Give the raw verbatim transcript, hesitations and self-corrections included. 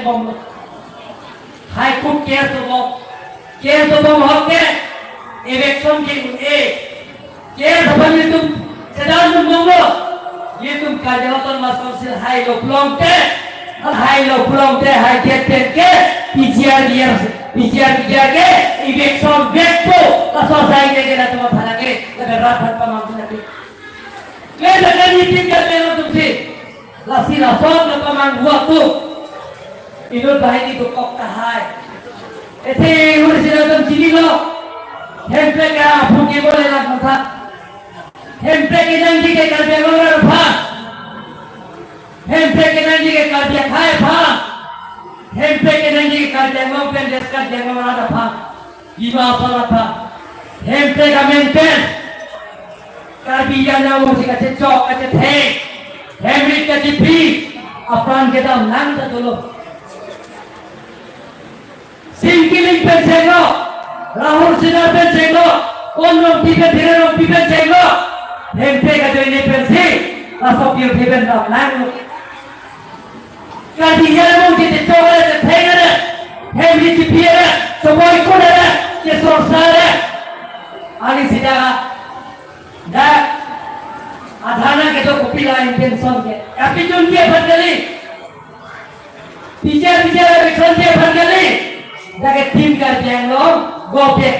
bom lo. Hai kut care dobom. Care dobom ahut ke election ke un-e. Care aphan ilitum chedondun bomlo. Ilitum Karbi Anglong Autonomous Council hailo pulote, hailo pulote, hai det pen ke P G R, P G R, P G R ke eviction back to, laso asai ke ke latum aphan ke, lapen rat aphan pamanghu nangji. Ke lakan nitin ke pen atum si. Lasi lason na pamanghu atum. Inut banghini dokok tahai. Athe Lahursi atum chinilo. Hemprek ke aphu ke bole na kotha. Hemprek kenangji ke Karbi Anglong rat aphan. Hemprek kenangji ke Karbi akhei aphan. Hemprek kenangji ke Karbi Anglong pen West Karbi Anglong rat aphan. Dima Hasao aphan. Hemprek amen pen Karbi Anglong si kachechok, kachetheng, hemrit kachiphi apran kedam nang ta dolo. Sing Killing pen chenglo, Rahul Sinha pen chenglo, Kon Rongpi pen, Dhiren Rongpi pen chenglo, Hemprek ajoine pensi laso pirthe pen dam nanglo. Karbi amonit kachechok re, chetheng re, hemrit chiphi re, choboi kut re, chesorsa re. Ani sida dak adhana kedo kopi la intention ke. Kapijun ke aphan kali. P G R, P G R election ke aphan kali. Dak ke Team Karbi Anglong go back